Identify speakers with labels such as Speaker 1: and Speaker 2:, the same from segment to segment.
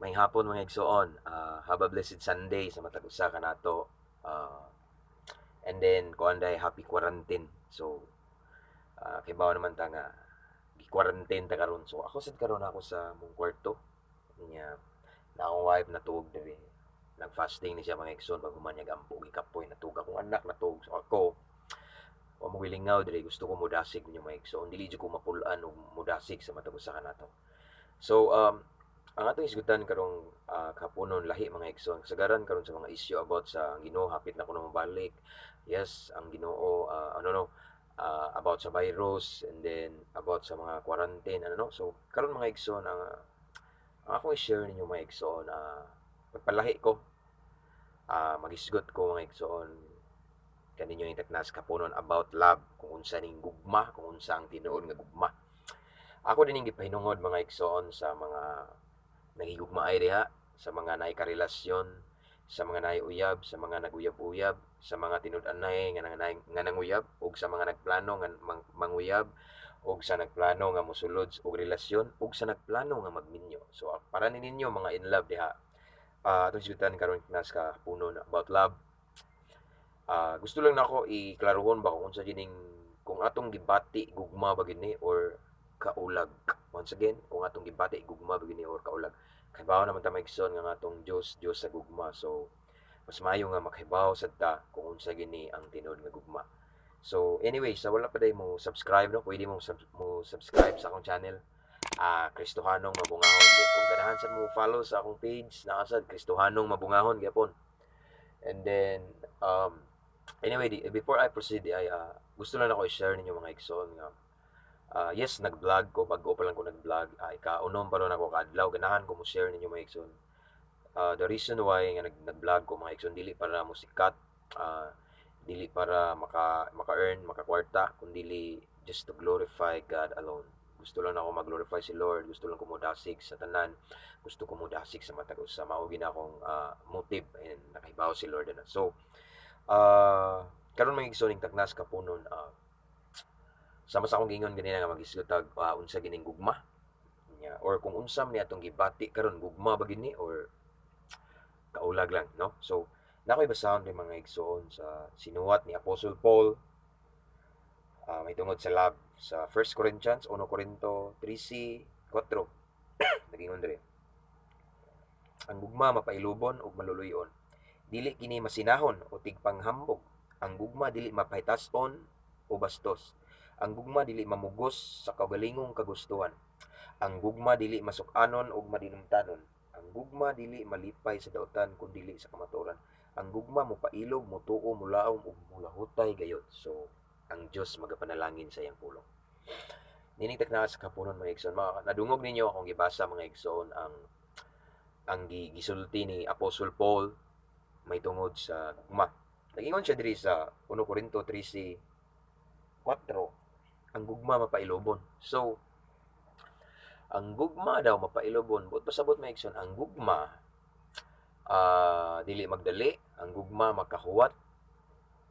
Speaker 1: Maayong hapon, mga igsoon. Have a blessed Sunday sa matag usa kanato. And then kuan day, happy quarantine. So kibaw naman ta nga gi-quarantine ta karon. So ako sad karon ako sa among kwarto. Nya na akong wife natuog diri. Nag-fasting ni siya, mga igsoon, pag human niya gampo, gikapoy, natuog akong anak, natuog. So ako wa mo gilingaw diri, gusto ko modasig ninyo, mga igsoon. Dili jud ko mapul-an og modasig sa matag usa kanato. So ang atong hisgutan karong kahaponon lahi, mga igsoon, kasagaran karon sa mga issue about sa ang Ginoo hapit na kuno mobalik. Yes, ang Ginoo, ano no, about sa virus and then about sa mga quarantine, ano no. So karon, mga igsoon, ang akong i-share ninyo, mga igsoon, pagpalahi ko, magisgot ko, mga igsoon, kaninyo yung taknas kapunon about love, kung unsa ning gugma, kung unsa ang tinuod nga gugma. Ako din ning gipahinungod, mga igsoon, sa mga nahigugmaay diha, sa mga naay karelasyon, sa mga naay uyab, sa mga naguyab-uyab, sa mga tinud-anay nga nanguyab, ug sa mga nagplano nga manguyab, ug sa nagplano nga mosulod og relasyon, ug sa nagplano nga magminyo. So para ni ninyo mga in love diha, atong hisgutan karon nas kahaponon about love. Gusto lang nako iklarohon ba kung unsa gining kung atong gibati, gugma ba gini or kaulag. Once again, kung atong gibati, gugma ba gini or kaulag. Kahibaw naman ta, mga igsoon, nga atong Dios, Dios sa gugma. So mas maayo nga makahibaw sad ta kung unsa gini ang tinuod nga gugma. So anyway, sa wala pa day mo subscribe no, pwede mo mo subscribe sa akong channel. Kristohanong Mabungahon. Then kung ganahan sad mo follow sa akong page, naa sad Kristohanong Mabungahon gyapon. And then anyway, before I proceed ay gusto lang ako i-share ninyo, mga igsoon, nga yes, nag-vlog ko, bago pa lang ko nag-vlog, ikaunom pa ron ako kaadlaw, ganahan ko mo share ninyo, mga igsoon. The reason why nga nag-vlog ko, mga igsoon, dili para mo sikat, dili para maka-earn, makakwarta, kundi just to glorify God alone. Gusto lang ako mag-glorify si Lord, gusto lang ko modasig sa tanan, gusto ko modasig sa matag usa, mao gyud akong motive and nakahibaw si Lord na. So, karon, mga igsoon, ning taknas kapunon, sama sa akong giingon ganina nga magisgot tag unsa gining gugma. Nya, or kung unsa man ni atong gibati karon, gugma ba gini or kaulag lang, no? So, nakoy basahon rin, mga igsoon, sa sinuwat ni Apostle Paul may tungod sa love sa 1 Corinthians, 1 Corinto 13:4. Nagingon diri: "Ang gugma mapailubon ug maluluy-on. Dili kini masinahon o tigpanghambog. Ang gugma dili mapahitas-on o bastos. Ang gugma dili mamugos sa kaugalingong kagustuhan. Ang gugma dili masuk-anon ug madinumtanon. Ang gugma dili malipay sa dautan kun dili sa kamatuoran. Ang gugma mopailob, motuo, molaom ug molahutay gayud." So ang Dios magapanalangin sa iyang pulong. Nining taknaa sa kapunon, mga igsoon, mga nadungog ninyo akong gibasa, mga igsoon, ang gisulti ni Apostle Paul may tungod sa gugma. Nagingon siya diri sa 1 Corinto 13:4, ang gugma mapailobon. So, ang gugma daw mapailobon. Buot pasabot, mga igsoon, ang gugma dili magdali, ang gugma makahuwat.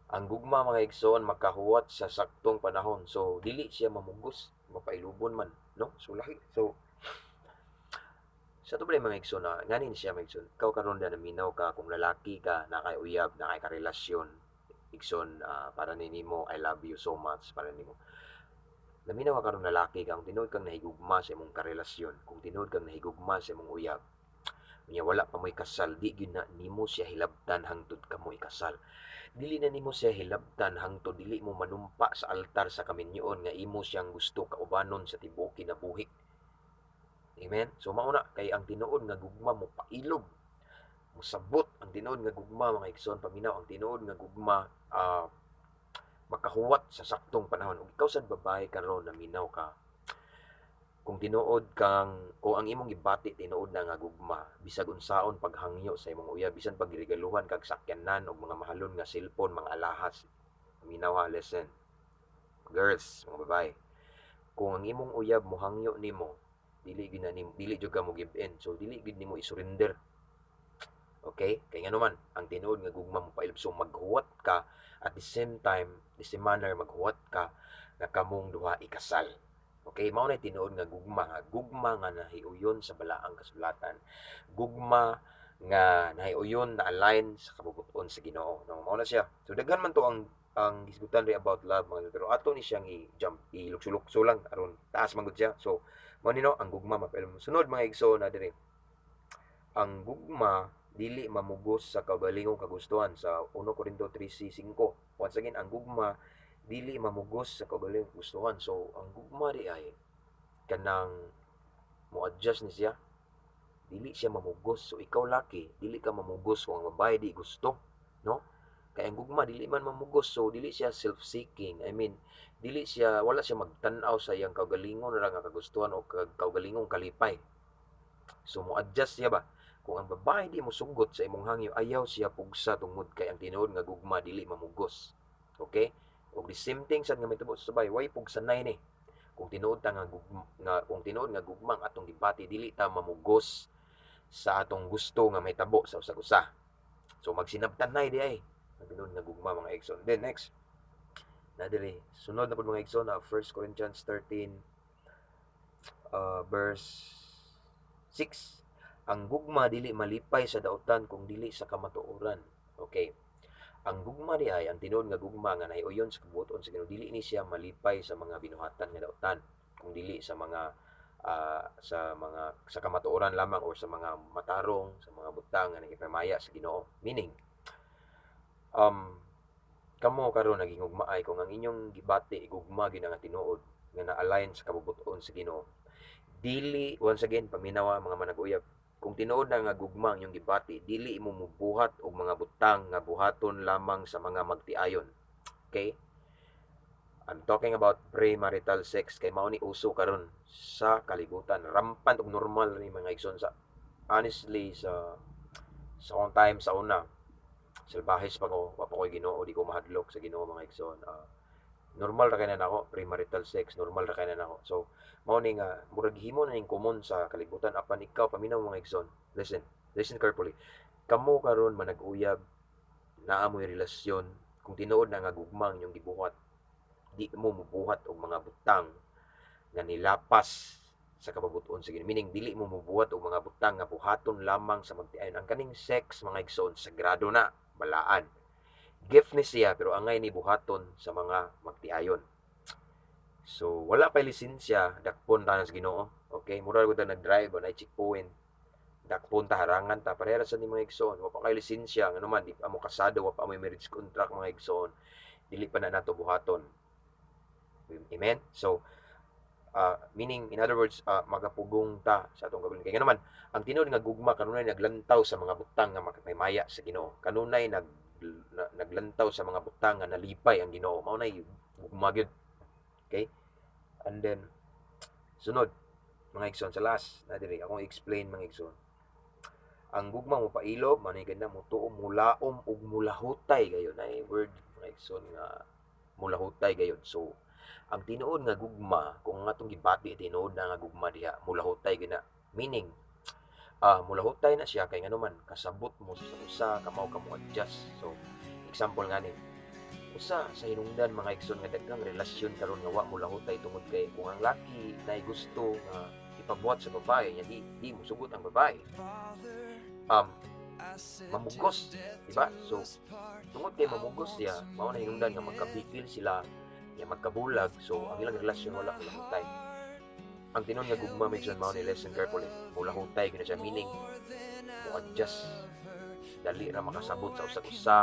Speaker 1: Ang gugma, mga igsoon, makahuwat sa saktong panahon. So dili siya mamugos, mapailubon man, no? So lahi. So sa ato ba, mga igsoon, na nganin siya, mga igsoon, ikaw karon na naminaw ka, kung lalaki ka, na kay uyab, na kay karelasyon, igsoon, para nimo, I love you so much para nimo. Naminaw ka karon, lalaki ka, kung tinuod kang nahigugma sa imong karelasyon, kung tinuod kang nahigugma sa imong uyab, unya wala pa mo'y kasal, di gyud na nimo siya hilabtan hangtod kamo'y kasal. Dili na nimo siya hilabtan hangtod dili mo manumpa sa altar sa kaminyoon nga imo siyang gusto kaubanon sa tibuok kinabuhi. Amen? So mauna kay ang tinuod nga gugma mo pailob, mosabot ang tinuod nga gugma, mga igsoon, paminaw, ang tinuod nga gugma makahuwat sa saktong panahon. Ug ikaw sad babae karon naminaw ka, kung tinuod kang kung ang imong gibati tinuod na nga gugma, bisag unsaon paghangyo sa imong uyab, bisan pag regaluhan kag sakyanan og mga mahalon nga cellphone, mga alahas, paminaw ha, listen. Girls, mga babae, kung ang imong uyab mohangyo nimo, dili gyud na nimo, dili jud ka mo give in. So dili gyud nimo i-surrender. Okay? Kay ngano man, ang tinuod nga gugma mo pailab. So maghuwat ka at the same time, the same manner, maghuwat ka nga kamong duha ikasal. Okay, mao na tinuod nga gugma nga nahiuyon sa balaang kasulatan. Gugma nga nahiuyon na align sa kabubut-on sa Ginoo. No, mao na siya. So daghan man to ang hisgutan ri about love, mga, pero ato ni siyang i-jump, ilukso-lukso lang aron taas man gud siya. So mao ni, no, ang gugma mapailom. Sunod, mga igsoon, na diri. Ang gugma dili mamugos sa kaugalingong kagustuhan sa 1 Corinto 13:5. Once again, ang gugma dili mamugos sa kaugalingong kagustuhan. So ang gugma di ay kanang mo adjust ni siya, dili siya mamugos. So ikaw laki, dili ka mamugos kung ang babae di gusto, no? Kay ang gugma dili man mamugos, so dili siya self-seeking. I mean, dili siya, wala siya magtan-aw sa iyang kaugalingon ra nga kagustuhan o kaugalingong kalipay. So mo adjust siya ba? Kung ang babae di mo sugot sa imong hangyo, ayaw siya pugsa tungod kay ang tinuod nga gugma dili mamugos. Okay? Og the same thing sad nga mahitabo sa babae, way pugsanay ni. Kung tinuod nga gugma ang atong gibati, dili ta mamugos sa atong gusto nga mahitabo sa usag usa. So magsinabtanay di ay ang tinuod nga gugma, mga igsoon. Then next na diri, sunod na pud, mga igsoon, na 1 Corinthians 13 verse 6. Ang gugma dili malipay sa dautan kung dili sa kamatuoran. Okay. Ang gugma di ay, ang tinuod nga gugma nga nahiuyon sa kabubut-on sa Ginoo, dili ni siya malipay sa mga binuhatan nga dautan kung dili sa mga sa kamatuoran lamang or sa mga matarong, sa mga butang nga nagipamaya sa Ginoo. Meaning, kamo karon naging ay kung ang inyong gibati gugma gyud nga tinuod nga na-align sa kabubut-on sa Ginoo, dili, once again, paminawa, mga manag-uyab, kung tinuod na nga gugma ang inyong gibati, dili mo mubuhat og mga butang nga buhaton lamang sa mga magtiayon. Okay, I'm talking about premarital sex kay mao ni uso karon sa kalibutan, rampant ug normal ni, mga igsoon. Sa honestly, sa akong time sa una, salbahis pa ko, wa pa ko'y Ginoo, di ko mahadlok sa Ginoo, mga igsoon. Normal ra kay na nako premarital sex, normal ra kay na nako. So mao ni nga murag himo na ning common sa kalibutan, apan ikaw, paminaw, mga igsoon, listen, listen carefully. Kamo karon manag-uyab, naa mo'y relasyon, kung tinuod na nga gugma ang inyong gibuhat, di mo mubuhat og mga butang nga nilapas sa kabubut-on sa Ginoo. Meaning, dili mo mubuhat og mga butang nga buhaton lamang sa magtiayon. Ang kaning sex, mga igsoon, sagrado na, balaan. Gift ni siya, pero angay ni buhaton sa mga magtiayon. So wala pa lisensya, dakpon ta sa Ginoo. Okay, mura gud ta nag-drive na checkpoint. Dakpon ta, harangan ta, pareha sa ni, mga igsoon. Wa pa kay lisensya, ngano man di pa mo kasado, wa pa mo marriage contract, mga igsoon. Dili pa na nato buhaton. Amen. So meaning, in other words, magapugong ta sa atong kaugalingon. Kay ngano man ang tinuod nga gugma kanunay naglantaw sa mga butang nga makapaymaya sa Ginoo. Kanunay naglantaw sa mga butang nga nalipay ang Ginoo. Mao nay gugma gyud. Okay? And then sunod, mga igsoon, sa last na diri akong explain, mga igsoon. Ang gugma mo pailob, mao ganda mo tuo, mulaom ug mulahutay gayon. Ay word, mga igsoon, nga mulahutay gayon. So ang tinuod nga gugma, kung ang atong gibati tinuod na nga gugma diha, mulahutay gina. Meaning, mulahutay na siya kay ngano man kasabot mo sa usa kamaw ka mo adjust. So example nga ni, usa sa hinungdan, mga igsoon, nga daghang relasyon karon nga wa mulahutay tungod kay kung ang laki nay gusto nga ipabuhat sa babae niya, di mo sugot ang babae, mamugos, di ba? So tungod kay mamugos siya, mao na hinungdan nga magkabikil sila ya, magkabulag. So ang ilang relasyon wala mulahutay. Ang tinuod nga gugma medyo mao ni, listen carefully, mulahutay gyud na siya, meaning mo adjust, dali ra makasabot sa usag usa,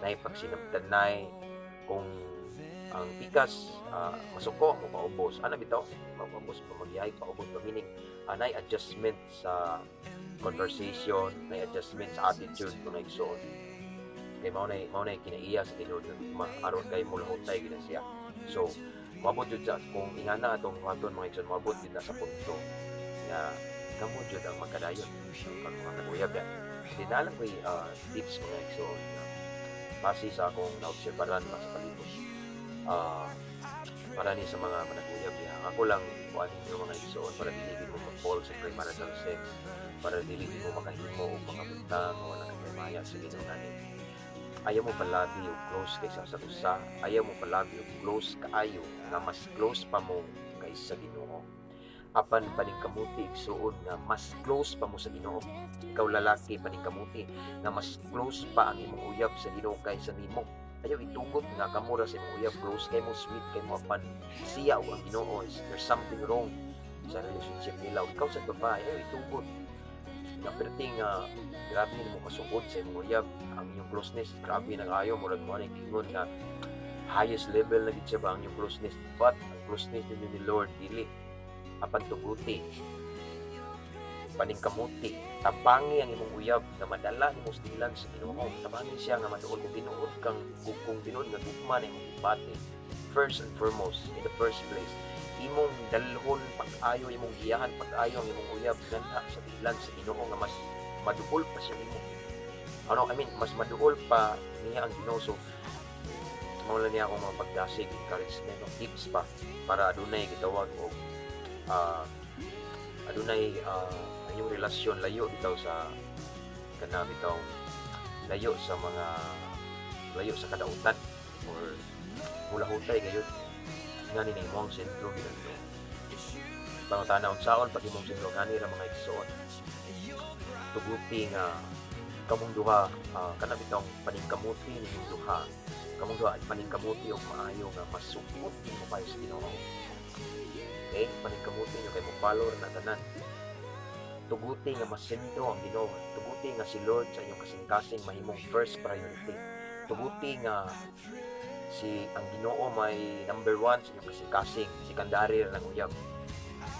Speaker 1: nay pagsinabtanay. Kung ang pikas masuko mo paubos ana bitaw, mapaubos pa, magyahay paubos pa, meaning nay adjustment sa conversation, nay adjustment sa attitude, kung igsoon. Kay mao na kinaiya sa tinuod nga gugma aron kay mulahutay gyud na siya. So moabot jud sa kung ingana atong buhaton, mga igsoon, moabot jud na sa punto nga kamo jud ang magkadayon kung mga nag-uyab ya. Di na alam ko'y tips, mga igsoon, nga base sa akong naobserbaran pa sa palibot. Para ni sa mga manag-uyab diha. Ako lang kuan ninyo, mga igsoon, para dili gid mo ma-fall sa premarital sex, para dili gid mo makahimo og mga butang nga wala kay maya sa Ginoo nani. Ayaw mo palabi og close kaysa sa usa, ayaw mo palabi og close kaayo nga mas close pa mo kaysa Ginoo. Apan paningkamuti, igsuon, nga mas close pa mo sa Ginoo. Ikaw lalaki, paningkamuti nga mas close pa ang imong uyab sa Ginoo kaysa nimo. Ayaw itugot nga kamo ra sa imong uyab, close kay mo, sweet kay mo, apan siya o ang Ginoo is there's something wrong sa relationship nila. O ikaw sa babae, ayaw itugot nga perti nga grabe nimo kasuod sa imong uyab, ang inyong closeness grabe na kaayo, murag mo ani ingon nga highest level na gid siya ba ang inyong closeness, but ang closeness ninyo ni Lord dili. Apan tuguti, paningkamuti, tabangi ang imong uyab nga madala nimo sa dalan sa Ginoo. Tabangi siya nga maduol. Kung tinuod kang kung tinuod nga gugma na imong gibati, first and foremost, in the first place, imong dalhon pag-ayo, imong giyahan pag-ayo ang imong uyab nganha sa dalan sa Ginoo nga mas maduol pa siya nimo, ano, I mean, mas maduol pa niya ang Ginoo. So mao lang niya akong mga pagdasig, encouragement o tips pa para adunay gitawag og adunay ang inyong relasyon layo bitaw sa kana bitaw, layo sa mga, layo sa kadautan or mulahutay gayud ngani na imong sentro gid ang Ginoo. Pangutana, unsaon pag imong sentro ngani ra, mga igsoon? Tuguti nga kamong duha, kana bitawng paningkamuti ninyong duha, kamong duha ay paningkamuti og maayo nga masukot nimo kayo sa Ginoo. Okay, paningkamuti nyo kay mo follow na tanan. Tuguti nga masentro ang Ginoo. Tuguti nga si Lord sa inyong kasing-kasing mahimong first priority. Tuguti nga si ang Ginoo may number one sa inyong kasing-kasing, secondary ra lang uyab.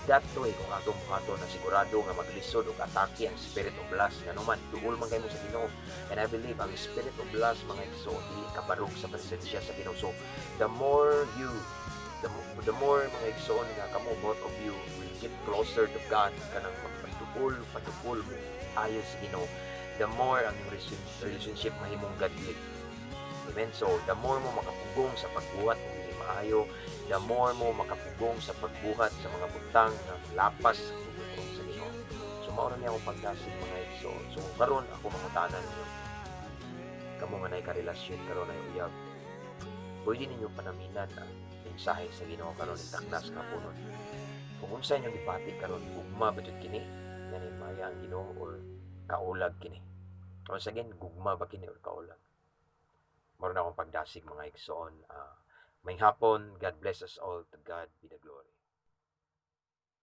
Speaker 1: That way, kung atong buhaton na, sigurado nga maglisod og atake ang spirit of lust, ngano man duol man kay mo sa Ginoo. And I believe ang spirit of lust, mga igsoon, dili kabarog sa presensya sa Ginoo. So the more, mga igsoon, nga kamo, both of you will get closer to God, kanang magpaduol paduol mo ayo sa Ginoo, the more ang inyong relationship mahimong godly. Amen. So the more mo makapugong sa pagbuhat og dili maayo, the more mo makapugong sa pagbuhat sa mga butang nga lapas sa pagbuhat sa Ginoo. So mao ra niya akong pagdasig, mga igsoon. So karon ako mangutana ninyo, kamo nga nay karelasyon karon, ay uyab, pwede ninyo panaminan ang mensahe sa Ginoo karon taknas kapunon. Kung unsa inyong gibati karon, gugma ba jud kini nga maya ang Ginoo or kaulag kini? Once again, gugma ba kini or kaulag? Mao na akong pagdasig, mga igsoon. Maayong hapon. God bless us all. To God be the glory.